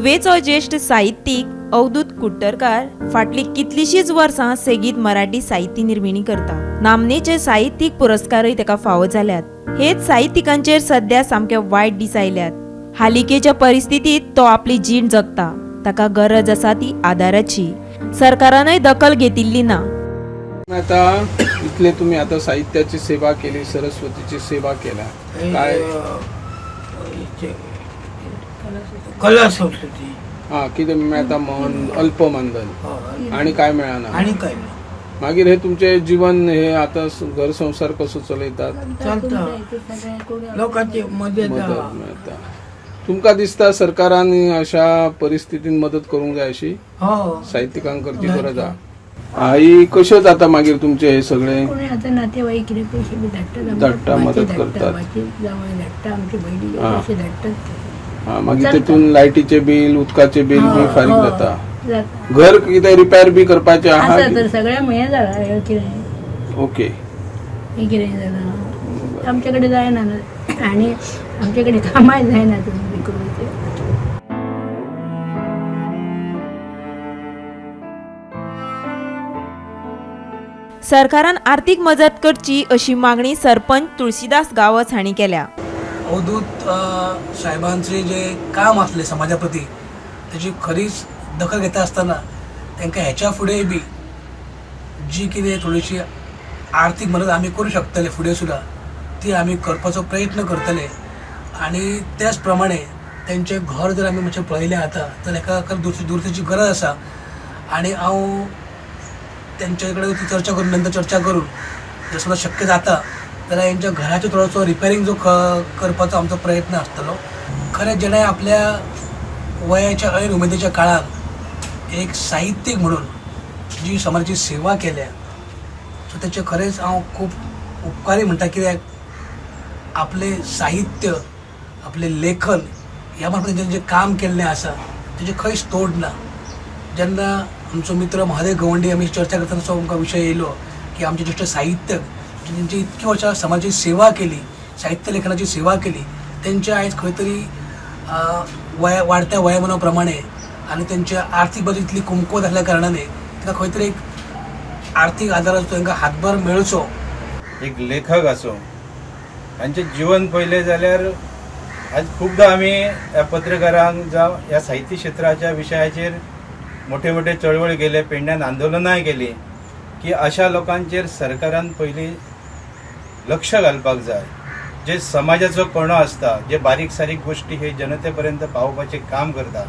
नुवेचो ज्येश्ठ साहित्यीक अवधूत कुडतरकार फाटलीं कितलींशींच वर्सां सेगीत मराठी साहित्य निर्मिणी करता. नामनेचे साहित्यीक पुरस्कारय ताका फावो जाल्यात. हेच साहित्यिकांचेर सध्या सामके वायट दीस आयल्यात. हालिकेच्या परिस्थितीत तो आपली जीण जगता. ताका गरज आसा ती आदाराची. सरकारानय दखल घेतिल्ली ना. आता इतले तुम्ही आता साहित्याची सेवा केली, सरस्वतीची सेवा केला, काय कला संस्कृती. हा, कितें मेळता? मन अल्प मानधन आणि काय मेळना. आणि काय ना. मागीर हे तुमचे जीवन हे आता घर संसार कसो चलयतात? चलता, लोकांची मदत. मदत मेळता तुमकां? दिसता सरकारान अशा परिस्थितीन मदत करूंक जाय अशी? हो. साहित्यिकांक करची गरज आहा. आई, कशें जाता मागीर तुमचे हे सगळे? कोणी आता नातेवाईक कितें पैसे बी धाडटात आमकां. धाडटा, भाची मदत धाडटा, करतात. भाची जावंय धाडटा, आमची भयणी हा. पैसे धाडटात ते. हा, मागीर चलता. तेतून लायटीचे बिल, उदकाचे बिल बी हो, फारीक हो, जाता? जाता. घर कितें रिपेर बी करपाचें आहा? आसा तर सगळ्या हें जाला, हें कितें ओके. हें कितें जाला, आमचे कडेन जायना आनी आमचे कडेन कामाय जायना तुमी करून ते. सरकारान आर्थिक मजत करची अशी मागणी सरपंच तुळशीदास गावस हांणी केल्या. अवधूत साहेबांचे जे काम आसलें समाजा प्रती तेची खरीच दखल घेता आसतना तांकां हेच्या फुडें बी जी कितें थोडीशी आर्थीक मदत आमी करूं शकतले फुडें सुद्दां ती आमी करपाचो प्रयत्न करतले. आनी त्याच प्रमाणे तेंचें घर जर आमी मातशें पळयलें आतां तर हेका खरें दुरुस्तीची गरज आसा आनी हांव तेंचे कडेन ती चर्चा करून, नंतर चर्चा करून जर समज शक्य जाता जाल्यार हेंच्या घराचो थोडोसो रिपेरींग जो करपाचो आमचो प्रयत्न आसतलो. खरें जेणे आपल्या वयाच्या ऐन उमेदीच्या काळान एक साहित्यीक म्हणून जी समाजाची सेवा केल्या, सो तेचे खरेंच हांव खूब उपकारी म्हणटा, कित्याक आपलें साहित्य, आपलें लेखन ह्या मार्फत तेंच्यांनी जें काम केल्लें आसा तेजें खंयच तोड ना. जेन्ना आमचो मित्र महादेव गवंडी आमी चर्चा करतना तो आमकां विशय येयलो की आमचे ज्येश्ठ साहित्यक तेंची इतकी वर्सां समाजाची सेवा केली, साहित्य लेखनाची सेवा केली, तेंचे आयज खंय तरी वया वाडत्या वयामाना प्रमाणे आनी तेंच्या आर्थीक बाजू इतली कमकुवत आसल्या कारणाने तांकां खंय तरी एक आर्थीक आदाराचो तांकां हातभार मेळचो. एक लेखक आसूं, तांचें जीवन पळयलें जाल्यार आज खुबदां आमी ह्या पत्रकारांक जावं ह्या साहित्य क्षेत्राच्या विशयाचेर मोठे मोठे चळवळ केले, पेडण्यान आंदोलनांय केली की अशा लोकांचेर सरकारान पयलीं लक्ष घालपाक जाय, जे समाजाचो कणो आसता, जे बारीक सारीक गोश्टी हे जनते पर्यंत पावोवपाचें काम करता.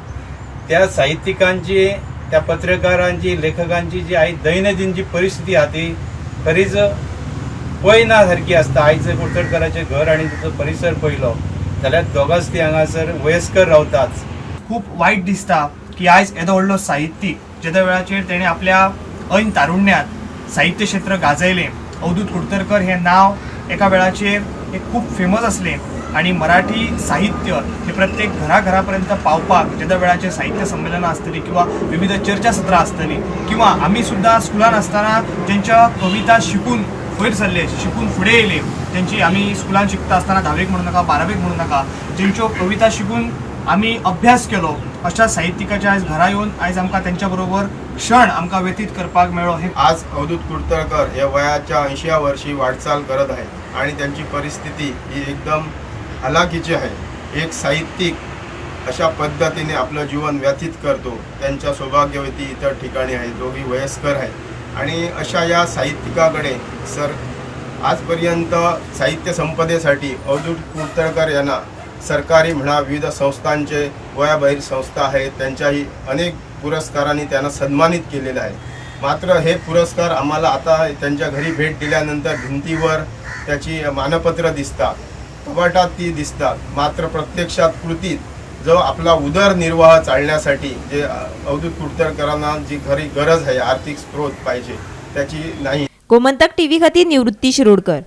त्या साहित्यिकांची, त्या पत्रकारांची, लेखकांची जी आयज दैनंदीन जी परिस्थिती आहा ती खरीच पळयना सारकी आसता. आयज जर कुडचडकाराचें घर आनी ताचो परिसर पळयलो जाल्यार दोगांच ती हांगासर वयस्कर रावतात. खूप वायट दिसता की आयज येदो व्हडलो साहित्यीक, जेद्या वेळाचेर तेणें आपल्या ऐन तारुण्यात साहित्य क्षेत्र गाजयलें, अवधूत कुडतरकर हें नांव एका वेळाचेर एक खूब फेमस आसलें आनी मराठी साहित्य हे प्रत्येक घरा घरापर्यंत पावपाक जेद्या वेळाचेर साहित्य संमेलनां आसतलीं किंवा विविध चर्चासत्रां आसतलीं किंवा आमी सुद्दां स्कुलान आसतना जेंच्या कविता शिकून वयर सरले, शिकून फुडें येयले, तेंची आमी स्कुलान शिकता आसतना धावेक म्हणू नाका, बारावेक म्हणू नाका, जेंच्यो कविता शिकून आमी अभ्यास केलो, अशा साहित्यिकाच्या आयज घरा येवन आयज आमकां तेंच्या बरोबर क्षण आमकां व्यतीत करपाक मेळ्ळो हें आज अवधूत कुडतरकर हे वयाच्या 80व्या वर्षी वाटचाल करत आहेत आणि त्यांची परिस्थिती ही एकदम हलाखीची आहे. एक साहित्यिक अशा पद्धतीने आपलं जीवन व्यतीत करतो. त्यांच्या सौभाग्यवती इतर ठिकाणी आहेत, दोघी वयस्कर आहेत आणि अशा या साहित्यिकाकडे सर आजपर्यंत साहित्य संपदेसाठी अवधूत कुडतरकर यांना सरकारी म्हणा, विविध संस्थांचे, वयाबाहेर संस्था आहेत, त्यांच्याही अनेक पुरस्कारांनी त्यांना सन्मानित केलेलं आहे. मात्र हे पुरस्कार आम्हाला आता त्यांच्या घरी भेट दिल्यानंतर भिंतीवर त्याची मानपत्र दिसतात, कपाटात ती दिसतात, मात्र प्रत्यक्षात कृतीत जो आपला उदरनिर्वाह चालण्यासाठी जे अवधूत कुडतरकरांना जी खरी गरज आहे, आर्थिक स्रोत पाहिजे, त्याची नाही. गोमंतक टीव्ही खातीर निवृत्ती शिरोडकर.